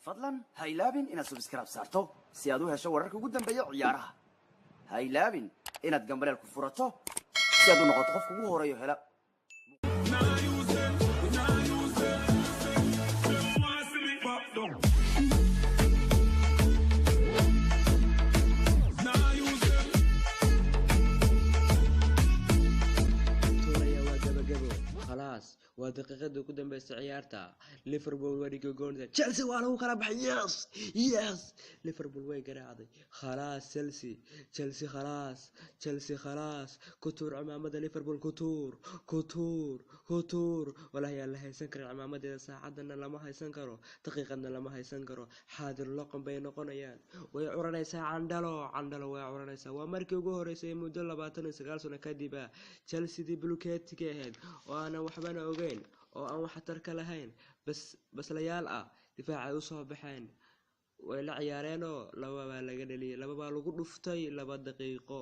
Fadlan ha ilaabin inaad subscribe saarto si aad u hesho wararka ugu dambeeya ciyaaraha. Ha ilaabin inaad gambaleel ku furato si aad u noqoto qofka ugu horeeyo hela. Nah use them, nah use them. Them want see me back down. Nah use them. Tuuraya, waa gabagabo, khalaas, waa daqiiqadii ugu dambeysay ciyaarta. Liverpool waa dhigogoonta, Chelsea waa lagu kala baxay. Yes, Liverpool way garaacday, khalaas. Chelsea, Chelsea, khalaas, Chelsea, khalaas. Ku tuur cimaamada Liverpool, ku tuur, ku tuur, ku tuur. Walahi aan la haysan karin cimaamadeeda, saacadana lama haysan karo, daqiiqadna lama haysan karo. Xaadir loqon bay noqonayaan. Way curanaysaa candhalo, candhalo way curanaysaa. Waa markii ugu horeysay muddo 29 sano kadib ah Chelseadii bulkeetiga ahayd oo aanan waxbana ogeyn oo aan waxtar ka lahayn, bas baslayaal ah, difaacay usoo baxeen, way la ciyaareenoo laba baa laga dhaliyay, laba baa lagu dhuftay, 2 daqiiqo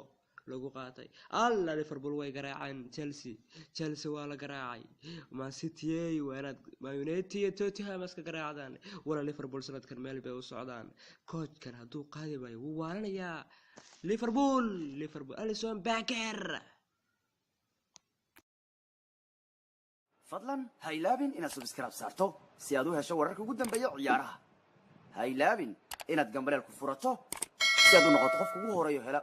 lagu qaatay. Alla, Liverpool way garaaceen Chelsea, Chelsea waa la garaacay. Man City waa inaad Man United iyo Tottenham iska garaacdaan. Wala Liverpool sanadkan meel bay u socdaan. Coachkan hadduu qaadi waayo wuu waalanayaa. Liverpool, Liverpool, Alison Becker. Fadlan ha ilaabin inaad subscribe saarto si aad u hesho wararka ugu dambeeya ciyaaraha. Ha ilaabin inaad gambaleel ku furato si aad u noqoto qofka ugu horeeyo hela.